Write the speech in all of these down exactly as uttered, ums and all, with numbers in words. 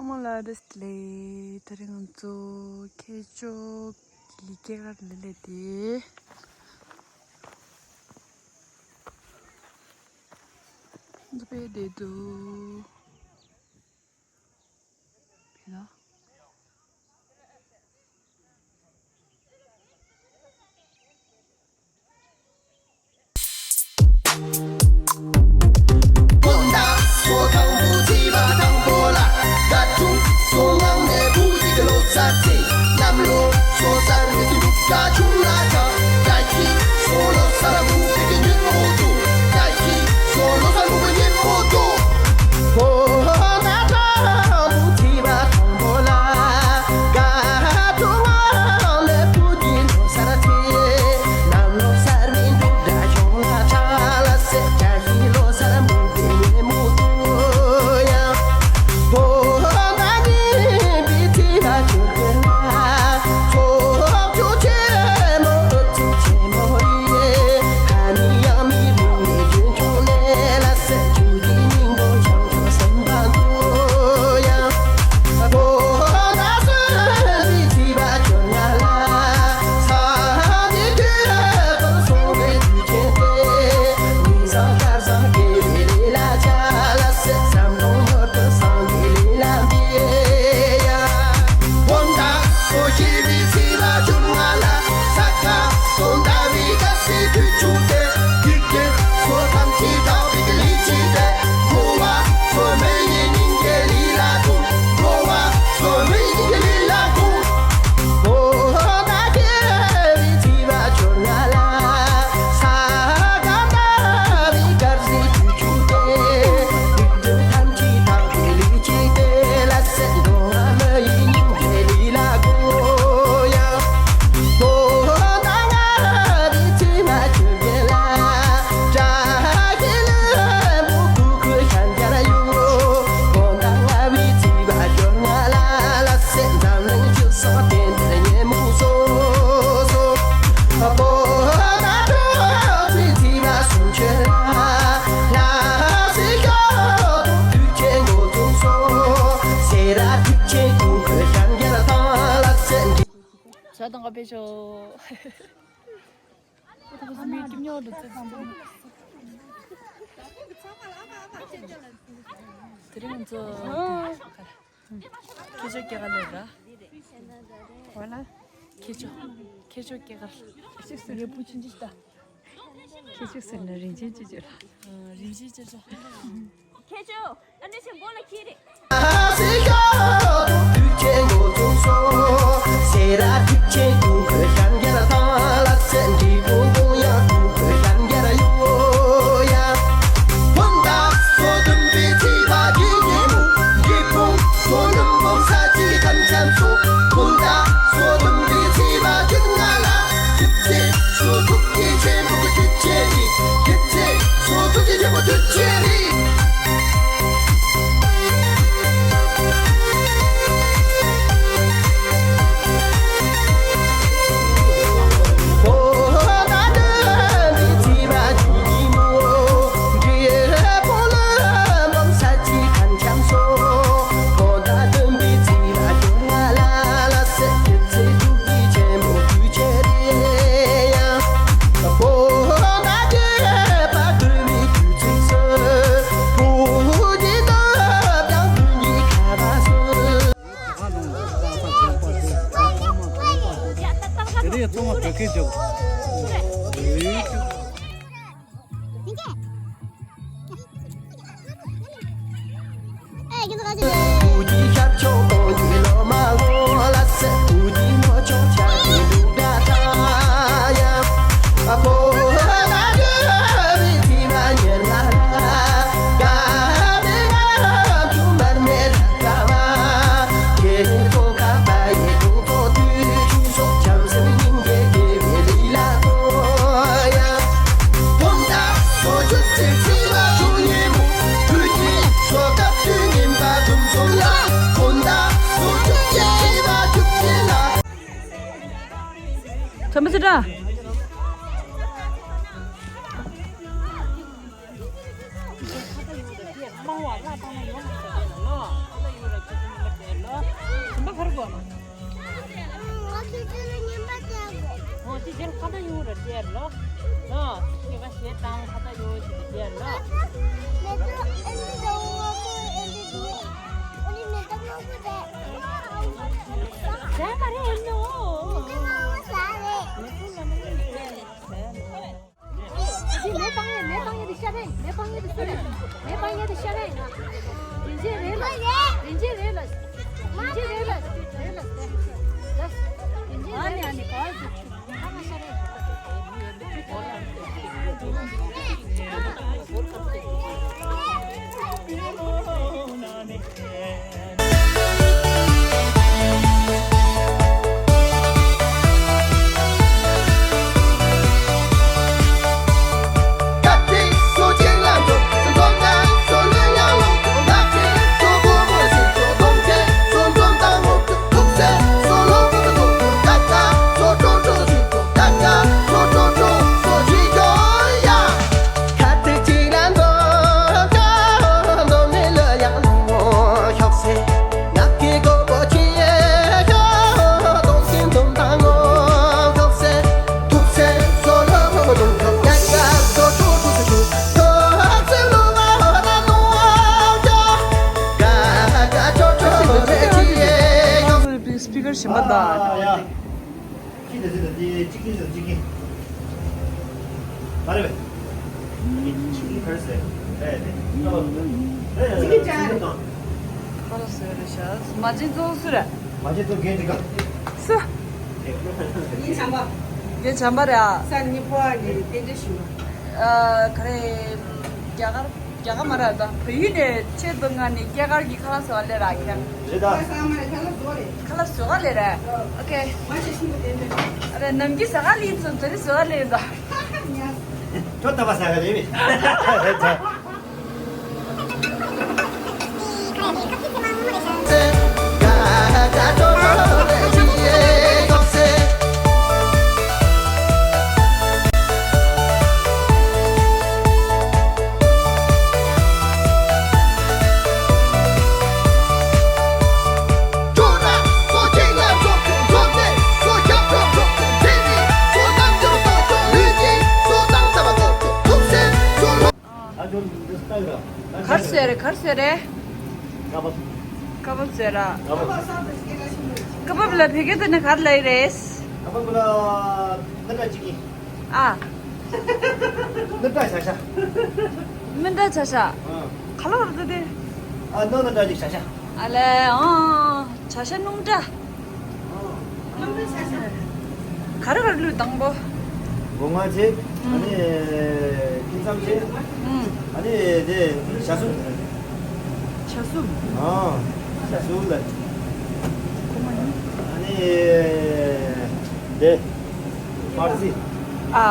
ཚང་མ་ལ་བདེ་ལེགས། དེ་རིང་ང་ཚོ་ཁྱེད་ཅོག་གི་སྐྱེས་སྐར་ལ་སླེབས་ཏེ། འདི་དཔེ་བདེ་འདུག་དཔེ་ལ། ཇ་དང་ཀ་ཕེ་ཤོག་ཨོ་ད་ཁོ་ཚོ་མི་སྐྱིད་ཉོག་འགྲོ་ཚེ་ཚང་པོ། དེ་རིང་ང་ཚོ་ཁྱེད་ཅོག་སྐྱེས་སྐར་ལ་ར། འོ་ན། ཁྱེད་ཅོག་ཁྱེད་ཅོག་སྐྱེས་སྐར། ངའི་བུ་ཆུང་ཆུང་ཞིག་ད། ཁྱེད་ཅོག་ཟེར་ན་རིན་ཆེན་ཅོ་ཅོ་ལ། རིན་ཆེན་ཅོ་ཅོ། ཁྱེད་ཅོག་ཨ་ནི་ཆེན་པོ་ལ་ཁྱེད་རེད། དེ་རིང་ཚང་མ་བོད་སྐད་རྒྱབ། ཁྲ་མི་ཚེ་དྲག་ཟ་མ་རེད་ཨེ་ནོ། ཟ་རེད། ཟ་རེད། ལེ་པང་ཡེ་ལེ་པང་ཡེ་དེ་ཤ་རེད། ལེ་པང་ཡེ་དེ་སུ་རེད། ལེ་པང་ཡེ་དེ་ཤ་རེད། རིན་ཆེན་རེད་ལ། རིན་ཆེན་རེད་ལ། རིན་ཆེན་རེད་ལ། རེད་ལ། རིན་ཆེན་རེད་ལ། ཨ་ནི་ཨ་ནི་ག་བ་ཟིག་སྤི་ཀར་གཞན་པ་དང་། ཅི་འདྲ་ཟེར་ན་དེ་གཅིག་གིས་ཟེར་གཅིག་གིས། མ་རེད་པས། གཅིག་གིས་ག་རེ་ཟེར། ཨེ་ཨེ་ཨེ་གཅིག་གིས་ཅང་རེད། ག་རེ་ཟེར་རེད་ཤག་མ་བྱན་གཙོ་བོ་སུ་རེད། མ་བྱན་གཙོ་རྒན་འདི་ག་སུ། རྒན་བྱམས་པ། རྒན་བྱམས་པ་རེད་ཨ། ས་གཉིས་པོ་ཨ་ནི་རྟེན་འབྲེལ་ཞུ་བ། ཨ་ག་རེ། རྒྱ་གར། རྒྱ་གར་མ་རེད་ད། བལ་ཡུལ་ནས་ཆེད་དུ་མངགས་ནས་སྐྱེས་སྐར་གྱི་ཁ་ལག་བཟོ་བ་སླེབས་ར་ཁྱེད། རེད་ད། ཁ་ལག་བཟོ་ག་སླེབས་ར། ཨོ་ཁེ། ཨ་རེ་ནམ་རྒྱུན་ཟ་ག་སླེབས་ཡིན་ཙང་དེ་རིང་བཟོ་ག་སླེབས་ཡིན་ད། ཁྱོད་ད་པ་ཟ་ག་རེད་མི། གར་ཟེར་རེད། གར་ཟེར་རེད། ཀ་བབ། ཀ་བབ་ཟེར་ར། ཀ་བབ། ཀ་བབ་ལ་བོད་སྐད་ཐོག་ནས་ག་རེ་ལབ་ཡི་རེད། ཀ་བབ་ལ་སྣ་ཁྲག་གཅིག་གིས། ཨ། སྣ་ཁྲག་བྱ་ཤ། སྣ་ཁྲག་བྱ་ཤ། ཨ། ག་ལ་བར་དུ་དེ། ཨ་སྣ་ཁྲག་གཅིག་བྱ་ཤ། ཨ་ལས་ཨང་། བྱ་ཤ་སྣུམ་འདྲ། ག་རེ་ག་རེ་བླུགས་དང་པོ། སྒོ་ང་བྱས། ཨ་ནི་ཁྱི་མཚམས་བྱས། ཨ་ནི་དེ་ཞ་སུབ། ཞ་སུབ། ཨ་ཞ་སུབ་ལ། ཨ་ནི་དེ་མར་ཙི། ཨ།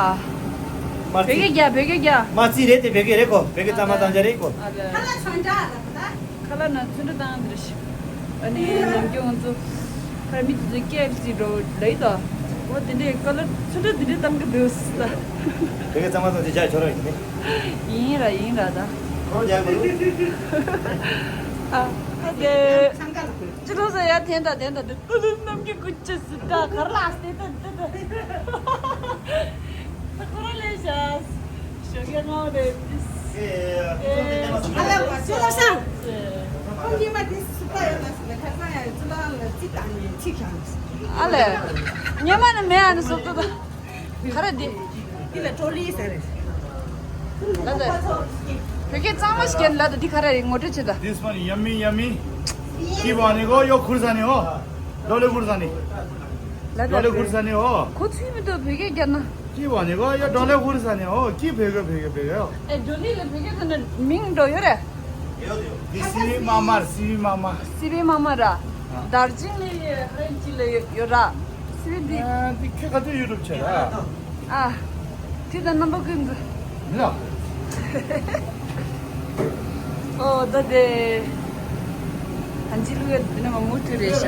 མར་བོད་སྐད་ཙི། རྒྱག་བོད་སྐད་རྒྱག་མར་ཙི་རེད་དེ་བོད་སྐད་རེད་གོ། བོད་སྐད་གཙང་མ་གཙང་རྐྱང་རེད་གོ། ཨ་ལས། ཁ་ལག་ཚོན་ཁྲ་ལ་ད། ཁ་ལག་ན་ཚོན་ཁྲ་བཏང་འདིར་ཤི། ཨ་ནི་ནམ་རྒྱུན་ང་ཚོ་ཕར་མི་དེ་ཚོས་ཀེ་ཨེཕ་སི་འགྲོ་ལེ་ད། འོ་དེ་འདྲའི་ཁ་ལག་ཚོན་ཁྲ་དེ་འདྲའི་བཏང་གི་འདུག་ད། དེ་ག་ཚང་མ་ཚང་དེ་བྱ་ཁྱོད་རང་ཡིན་ནི། ཡིན་ར་ཡིན་ར་ད། ཁོང་རྒྱག་མི་རུང་། ཨ་ཨ་དེ། ཚང་ག་ལ། ཅི་ལོ་ཟེར་ཡ་དེ་འདྲ་དེ་འདྲ་དེ་ཏུ་ལུ་ནམ་གྱི་ཀུ་ཅི་སི་ད་གར་ལ་སྟེ་ད་ད་ད། ཁོ་ར་ལས་བྱ། ཞོགས་ཀས་ངའོ་རེད། ཨ་ལ་བ་ཅོ་ལ་ཤང་། ཁོང་གཉིས་མ་དེ་སུ་པ་ཡོད་ན་སུ་ལ་ཁ་སང་ཡང་ཅི་ལ་ལ་ཅི་དང་ནས་ཅི་ཤང་། ཨ་ལས། ཉེ་མ་ནི་མེད་ཨ་ནི་སོབ་ཏོ་ད། ག་རེ་འདི། འདི་ལ་ཀྲོ་ལི་ཟེར་རེད། ལ་ད། བོད་སྐད་གཙང་མ་ཞིག་རྒྱན་ལ་ད་འདི་ག་རེ་རེད་ངོ་སྤྲོད་བྱེད་ད། This one yummy yummy. ཀི་བ་ནི་གོ་ཡོ་ཁུར་ས་ནི་ཧོ། ཌོ་ལེ་ཁུར་ས་ནི། ལ་ད། ཌོ་ལེ་ཁུར་ས་ནི་ཧོ། ཁོ་ཚུལ་མི་འདུག་བོད་སྐད་རྒྱབ་ན། ཀི་བ་ནི་གོ་ཡོ་ཌོ་ལེ་ཁུར་ས་ནི་ཧོ། ཀི་བོད་སྐད་བོད་སྐད་བོད་སྐད་ཡོ། ཨེ་ཌོ་ལེ་ལ་བོད་སྐད་ཟེར་ན་མིང་འགྲོ་ཡོད་རེད། འདི་སི་བི་མ་མ་ར་སི་བི་མ་མ། སི་བི་མ་མ་ར། ཨ། དར་ཇིང་ལི་ཧ་ཅི་ལ་ཡོད་ར། སི་བི་འདི། ཨ་འདི་ཁྱོད་ག་དུས་ཡུ་ཊུབ་བྱས་ར། ཨ། དེ་དང་རྣམ་པ་ཀུན་ཏུ། མི་ལ། ཨོ་ད་དེ། ཧན་ཅི་ལུ་ཡ་དེ་ནི་མ་མུ་ཏུ་རེད་ཤག་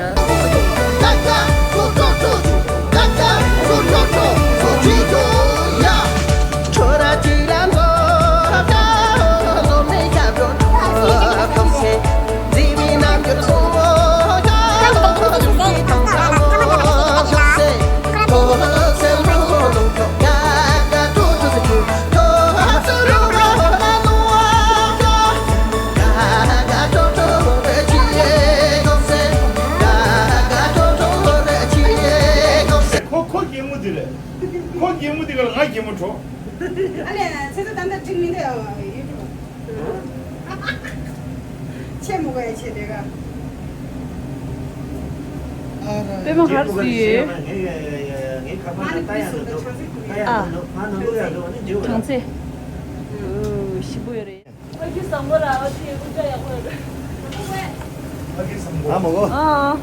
ཁོ་གད་མོ་དེ་ག་ལ་ང་གད་མོ་འཕྲོ། ཨ་ལས་ཚེ་ཚེ་ད་ལྟ་འགྲིག་མི་འདུག་ཡུ་ཊུབ། ཆེ་མོ་ག་ཡ་ཆེ་དེ་ག། པད་མ་གར་སུ་ཡོད། ཨ། གྲངས་ཚད། ཞིམ་པོ་ཡོད་རེད། ཨ་མ་གོ། ཨ། ཨ།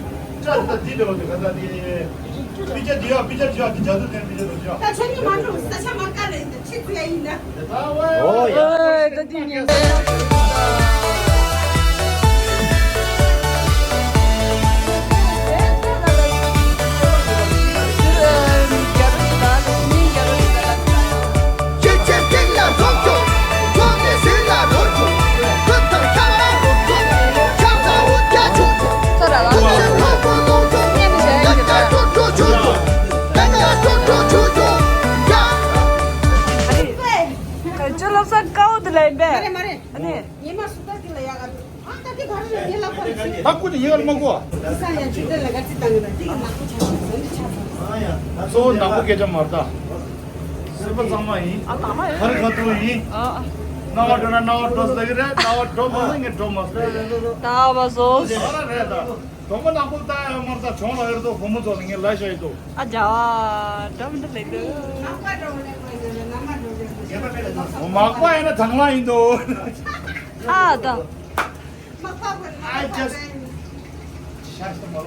པི་ཅ་དི་ཡ། པི་ཅ་དི་ཡ། དི་ཇ་དུ་ཐེན་པི་ཅ་དི་ཇ། ད་ཆ་ནི་མ་འགྲོ། ས་ཆ་མ་དཀའ་ལས་ད་ཆི་ཚུ་ཡ་ཡིན་ན། ཨོ་ཡ། ཨོ་ད་དི་ཉན། ཅོ་ལབ་ས་དཀའ་བོ་དེ་ལ་ཡིན་པས། མ་རེད་མ་རེད། ཨ་ནི། ཉི་མ་སུ་ད་དེ་ལ་ཡག་ག་ཨ་ད་དེ་ག་རེ་རེད། དེ་ལ་ཁོ་རེ་ཞིག་ད་ཁོ་དེ་ཡག་ལ་མ་གོ། དེ་ས་ཡ་ཅི་དེ་ལ་ག་ཚི་བཏང་གི་ད་དེ་གི་ནག་པོ་ཆགས་སོང་ཟོན་དུ་ཆགས་སོང་། གཙོ་བོ་ནག་པོ་སྐད་ཆ་མ་རེད་ད། སེམས་པ་གཙང་མ་ཡིན། ཨ་གཙང་མ་ཡིན། ག་རེ་ག་ཐུག་ཡིན། ཨ། སྣང་བ་འགྲོ་ན་སྣང་བ་འགྲོ་ཟེར་གི་རེད། སྣང་བ་འགྲོ་མ་སོང་ངས་འགྲོ་མ་སོང་། ད་བ་སོ། དེ་ག་རེ་རེད་ད། གྲོགས་པོ་ནག་པོ་ལྟ་ཡ་མར་ལྟ་གྱོང་ལ་ཡོད་དོ། བུ་མོ་ཚོ་ལ་ངས་ལ་ཤ་ཡོད་དོ། ཨ་ཇ་བ་འདྲ་མི་འདྲ་ལེགས་འདུག་མག་པ་ཡིན་ན་དང་བླངས་ཡིན་དོ། ཨ་ད། I just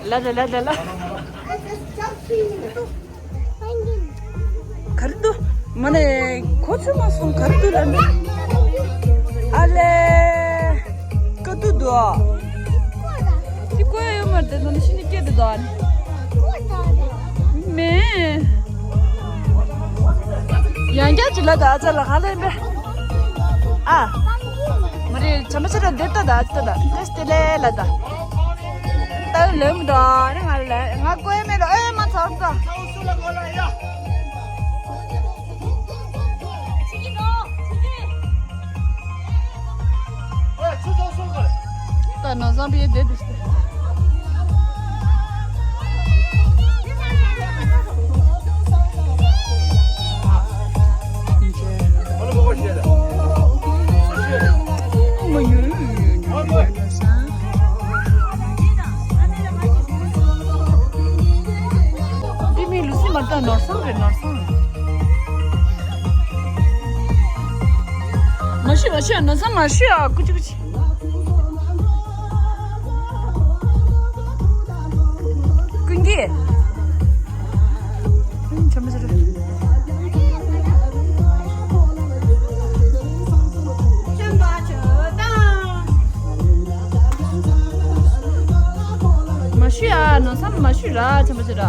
ལ་ལ་ལ་ལ་ལ། ག་རེ་འདུག་མ་ནས་གོ་ཚོད་མ་སོང་། ག་རེ་འདུག་ལབ་ན། ཨ་ལས། དཀའ་སྡུག་འདུག་འདི་བཀོད་ཡོད་མ་རེད། དེ་ནང་ཤི་ནི་སྐད་དུ་འདུག་ཨ་ནི། མེད། ཡང་བསྐྱར་གྱི་ལ་ད་ཨ་ཙ་ལ་ཧ་ལས་པས། ཨ། མ་རེད། བྱམས་པ་ཆེ་ར་འདིར་ལྟ་ད་ལྟ་ད་ལྟ་སྟེ་ལས་ལ་ད། ད་ལོས་མི་འདུག་ཨ་ནི་ང་ལ་ང་བཀོད་མེད་ལ་ཨེ་མ་ཚར་ད། ད་ནང་བཟང་པའི་བསྡད་འདུག་ཟེར། འདི་མི་ལུ་སི་མ་ད་ནོར་སང་རེད། ནོར་སང་། མ་ཤི་མ་ཤི་ཨ་ན་ས་མ་ཤི་ཨ་ཀུ་ཅི་ཀུ་ཅི། ཀུན་གྱིས། ཀུན་བྱ་མ་ཟེར། མ་ཤི་ཨ་ན་ས་མ་ཤི་ར་བྱ་མ་ཟེར་ར།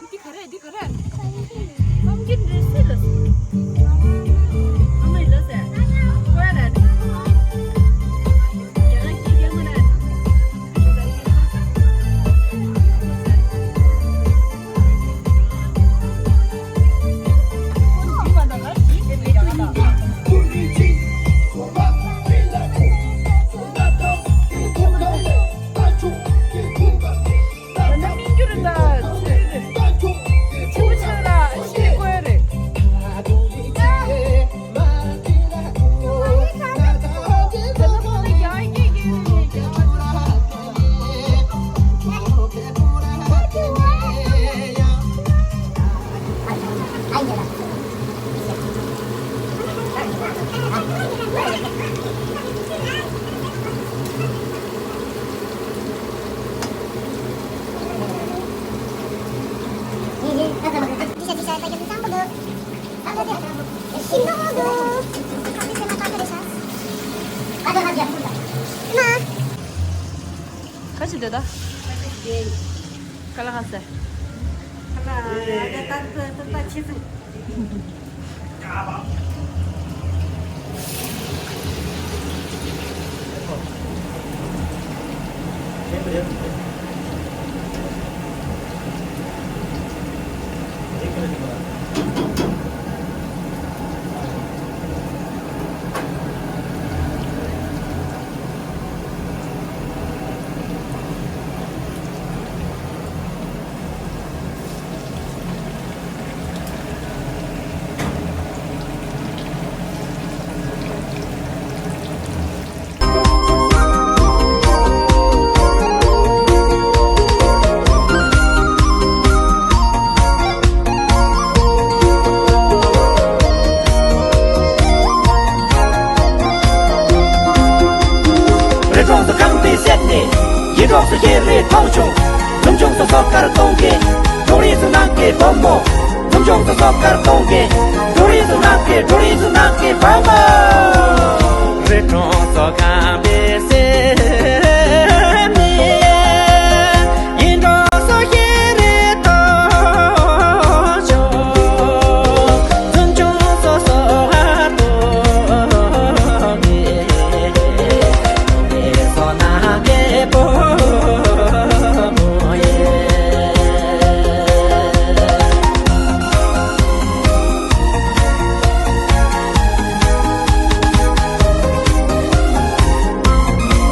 འདི་ག་རེ་འདི་ག་རེ། ཨ་མ་ཡིས་ལོ་ཟེར། ཁོ་ར་ལ། རྒྱ་ལ་སྐྱིད་རྒྱ་མ་ལ། ག་ཅི་འདོད་ད། ཀ་ལ་ཧ་སེ། ཀ་ལ་ཧ་སེ། ཚོགས་སུ་ཤེས་རེ་མཐོང་བྱུང་། འཛུམ་ཆུང་སོ་སོ་དཀར་གཏོང་གི། འབྲོག་རིགས་སུ་ནང་གི་བུ་མོ། འཛུམ་ཆུང་སོ་སོ་དཀར་གཏོང་གི། འབྲོག་རིགས་སུ་ནང་གི་འབྲོག་རིགས་སུ་ནང་གི་བུ་མོ། རི་གྲོང་སོ་ཁམས་པའི་སེམས་ནི། ཡིན་འགྲོ་སོ་ཤེས་རེ་མཐོང་བྱུང་། འཛུམ་ཆུང་སོ་སོ་དཀར་གཏོང་གི།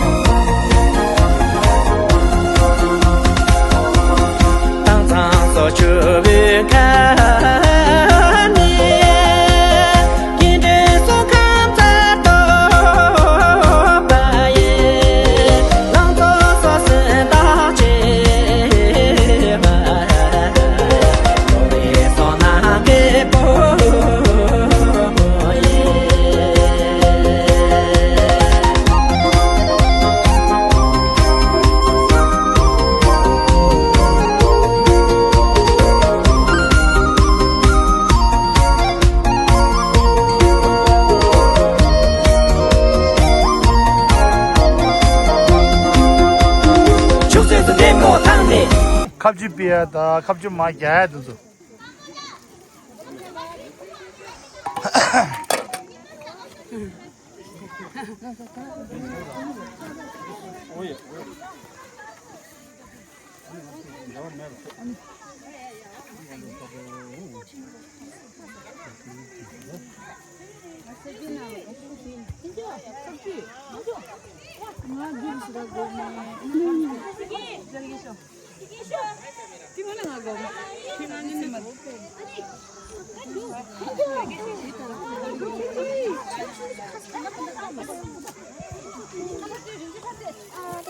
ཁ་ཆུ་ཕུད་ཡ་དང་ཁ་ཆུ་མར་རྒྱག་ཡ་དེ་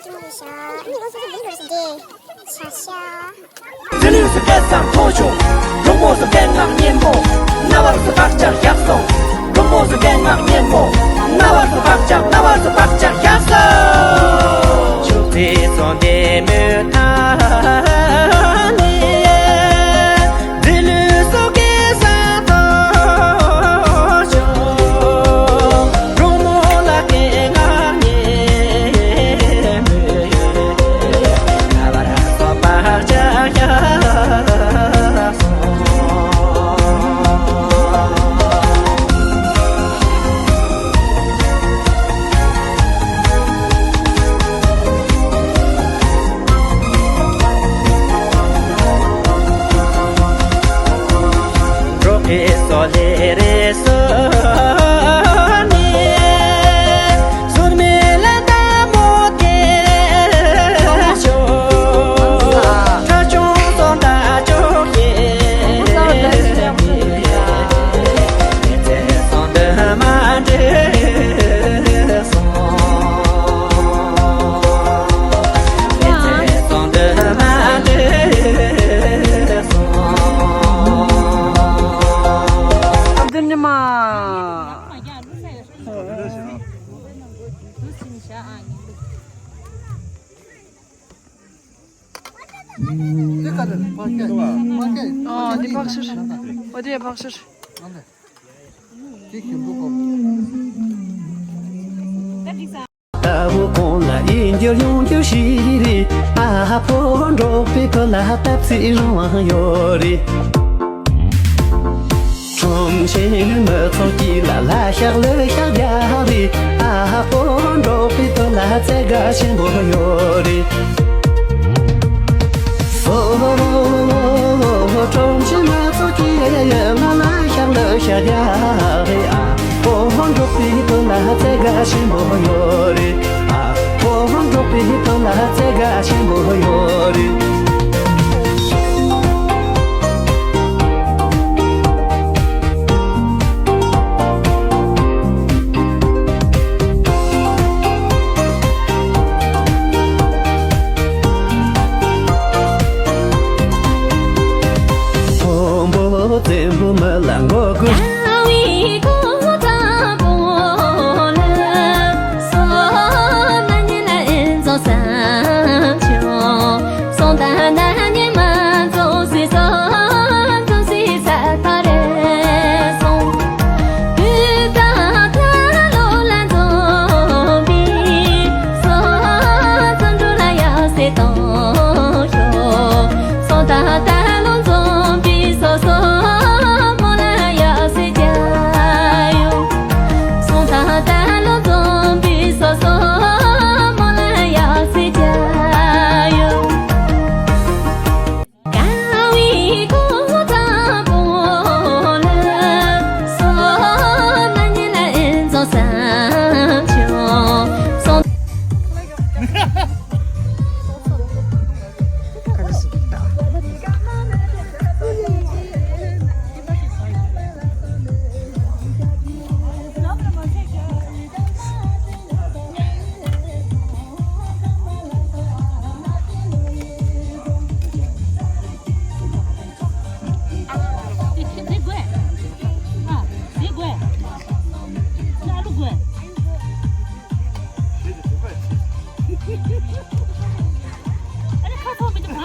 ཚོ། ཤ་ཤ། རི་ལུས་སུ་སྐད་གསང་མཐོང་བྱུང་། གྲོགས་མོ་སུ་སྐད་ངག་སྙན་མོ། རྣ་བར་སུ་བག་ཆགས་བཞག་སོང་། གྲོགས་མོ་སུ་སྐད་ངག་སྙན་མོ། རྣ་བར་སུ་བག་ཆགས། རྣ་བར་སུ་བག་ཆགས་བཞག་སོང་། ཕྱུགས་རྫི་སོ་འདི་མོ་ཐང་ནི། རི་ལུས་སུ་སྐད་གསང་མཐོང་བྱུང་། གྲོགས་མོ་ལ་སྐད་ངག་སྙན་མོ། རྣ་བར་སུ་བག་ཆགས་བཞག་སོང་། འགྲོ་ཁའི་སོ་ལེ་རེ་སོ་ནི། ཟུར་མི་ལ་ད་མོ་དེ་ཤོ། ཁྲ་ཆུང་སོ་ད་ཅོག་ཤེ། ཚེ་སོང་འདི་མ་འདྲེ། ཨ་འདི་ཕག་ཤར། ཨོ་དེ་ཕག་ཤར། ལྟ་བུ་གོང་ལ་ཡིད་འགྱུར་ཡོང་རྒྱུ་ཞིག་རེད། ཨ་ཕོ་འབྲོག་པའི་བུ་ལ་སྟབས་ཚིག་རང་དབང་ཡོད་རེད། ཁྲོམ་ཆེན་མི་ཚོགས་ཀྱི་ལ་ལ་ཤག་ལོ་ཤག་རྒྱག་རེད། ཨ་ཕོ་འབྲོག་པའི་བུ་ལ་བརྩེ་དགའ་ཆེན་པོ་ཡོད་རེད། ཨོ་ཁྲོམ་ཆེན་མི་ཚོགས་ཀྱི་ལ་ལ་ཤག་ལོ་ཤག་རྒྱག་རེད། ཨ་ཕོ་འབྲོག་པའི་བུ་ལ་བརྩེ་དགའ་ཆེན་པོ་ཡོད་རེད། ཨ་ཕོ་འབྲོག་པའི་བུ་ལ་བརྩེ་དགའ་ཆེན་པོ་ཡོད་རེད། མཐོན་པོ་བཙན་པོ་མི་ལ་མགོ་སྒུར། ཡང་བའི་གོ་ཚ་པོ་ལ་སོ་མ་ཉི་ལ་ཨེ་ཛོ་ས།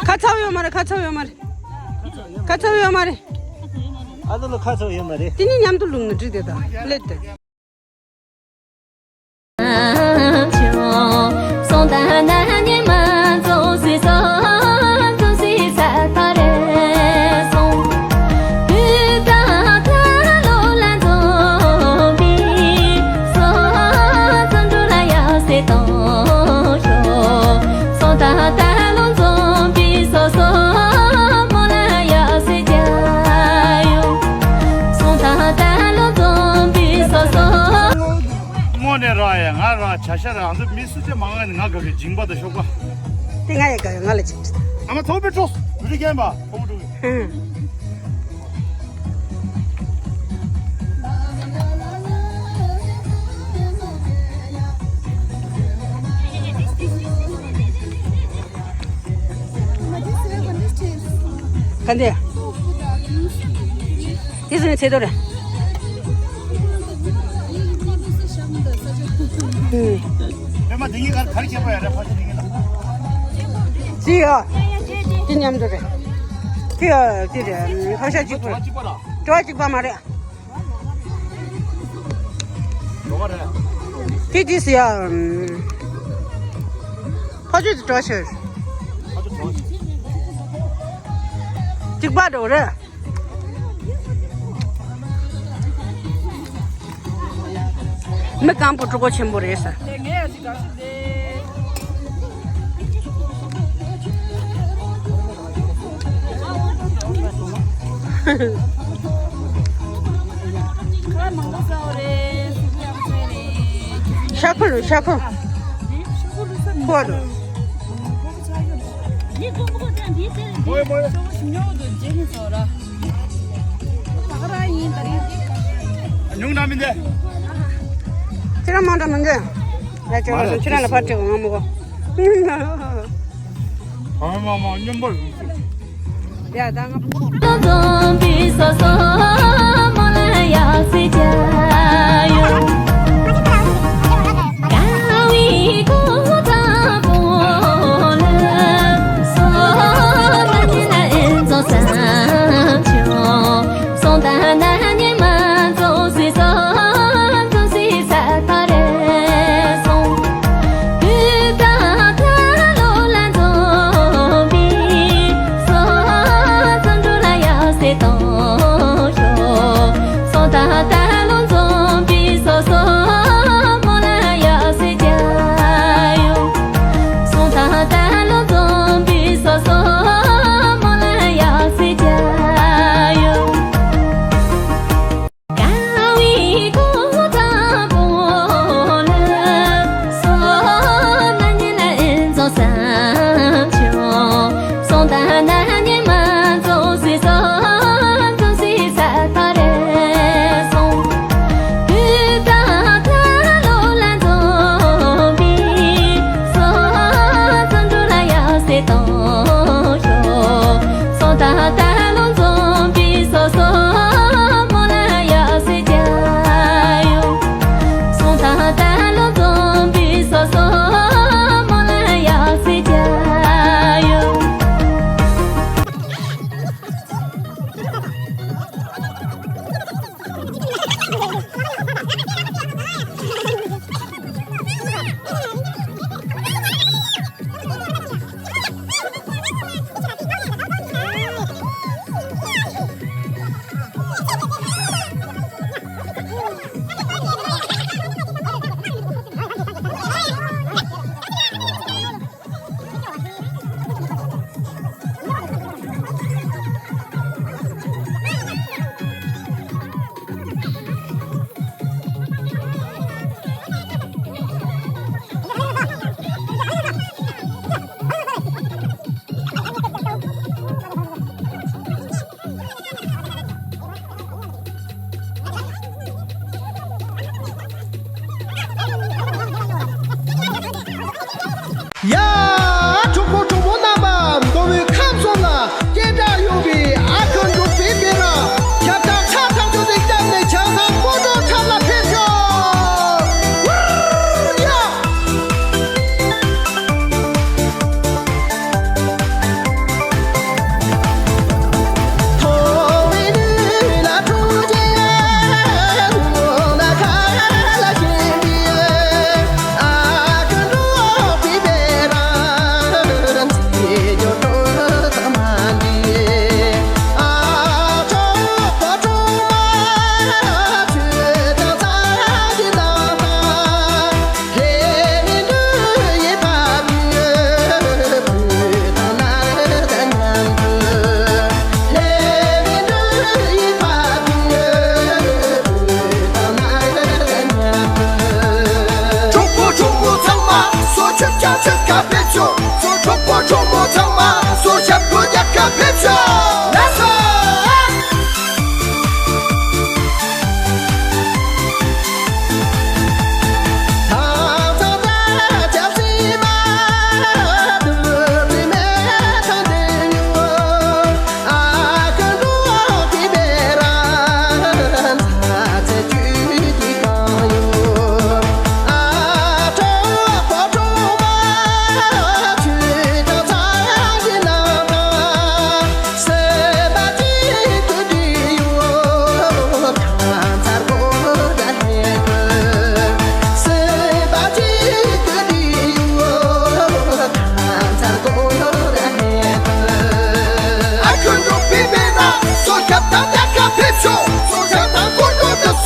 ཁ་ཚ་བོ་ཡོད་མ་རེད། ཁ་ཚ་བོ་ཡོད་མ་རེད། ཁ་ཚ་བོ་ཡོད་མ་རེད། ཨ་ད་ལོ་ཁ་ཚ་བོ་ཡོད་མ་རེད། དེ་ནི་མཉམ་དུ་བླུགས་ན་འགྲིག་དེ་ད་སླེབས་དེ། དངོས་གནས་ར་ཡ་ང་ར་བྱ་ཤ་ར་ང་ཚོ་མི་སུ་ཚེ་མང་ང་ནི་ང་དགའ་གི་སྦྱིན་པ་དང་ཤོག་པ། དེ་ང་ཡི་དགའ་ཡ་ང་ལ་སྦྱིན་པ། ཨ་མ་ཚོགས་པའི་གྲོགས་བུ་རི་རྒན་པ་ཕོ་བུ་ཕྲུག་གི། ཧུམ། ག་འདི། དེ་ཚོ་ནི་ཚེ་ཐོ་རེད། ཨུམ། པད་མ་འདི་གཉིས་གར་གར་ཁྱད་པར་ཡོད་རེད། ཕ་ཤ་འདི་གཉིས་ལ། ཅི་ཡ། དེ་མཉམ་དུ་རེད། ཅི་ཡ་དེ་རེད། ཕ་ཤ་གཅིག་པ་རེད། གཅིག་པ་ར། དྲི་བ་གཅིག་པ་མ་རེད། དེ་དེ་སི་ཡ། ཕ་ཆོས་དེ་གྲོགས་ཤིག་གཅིག་པ་འགྲོ་རེད། མི་སྐམ་པོ་གྲོགས་པོ་ཆེན་པོ་རེད་ས། ཤ་ཁུ་ལུ་ཤ་ཁུ། ཁུ་བ་ལུ། ཉུང་ན་མི་འདི། ཁྱེད་རང་མང་དྲགས་མི་འདི། ཡ་ཁྱེད་རང་ལ་ཕར་སྤྲད་གོ་ང་མི་གོ། ཨ་མ་མ་སྙོམས་པོ། ཡ་ད་ང་།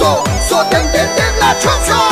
ཏོ། སོ་ལྡེམ་ལྡེམ་ལྡེམ་ལ་ཆོག་ཆོག